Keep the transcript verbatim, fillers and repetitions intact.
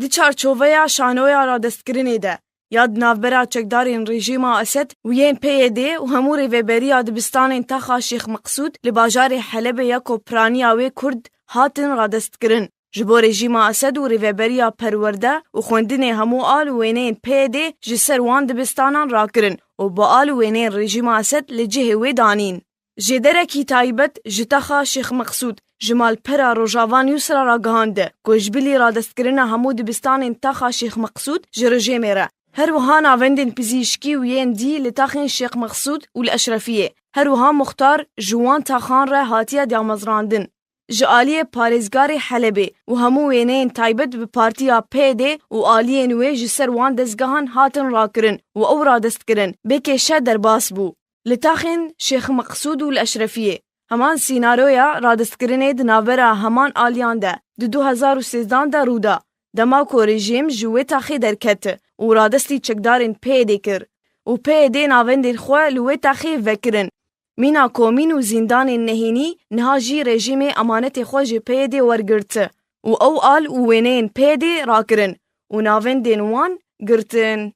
Di çarçoveya şanoya radestkirinê de ya di navbera çekdarên rejîma Esed û yên P Y D û hemû rêveberiya dibistanên taxa Şêx Meqsûd li bajarê Helebê ya ku piraniya wê Kurd hatin radestkirin. Ji bo rejîma Esed û rêveberiya perwerde û xwendinê hemû al û wêneyên P Y D ji ser wan dibistanan rakirin û bi al û wêneyên rejîma Esed li cihê wê danîn. Jêderekî taybet ji taxa Şêx Meqsûd ji malpera Rojava News re ragihande ku ji bilî radestkirina hemû dibistanên taxa Şêx Meqsûd ji rejêmê re, her wiha navendên pizîşkî û yên dî li taxên Şêx Meqsûd û li Eşrefiyê, her wiha muxtar ji wan taxan re hatiye damezrandin. Ji aliyê parêzgarê Helebê û hemû wêneyên taybet bi partiya P Y D û aliyên wê ji ser wan dezgehan hatin rakirin û ew radest kirin, bê kêşe derbas bû. Li taxên Şêx Meqsûd û li Eşrefiyê, heman sînaroya radestkirinê di navbera heman aliyan de di du hezar û sêzdan de rû da, dema ku rejîm ji wê taxê derket û radestî çekdarên P Y D kir û P Y D navendên xwe li wê taxê vekirin. Mîna komîn û zîndanên nehênî niha jî rejîmê emanetê xwe ji P Y D wergirt û ew al û wêneyên P Y D rakirin û navendên wan girtin.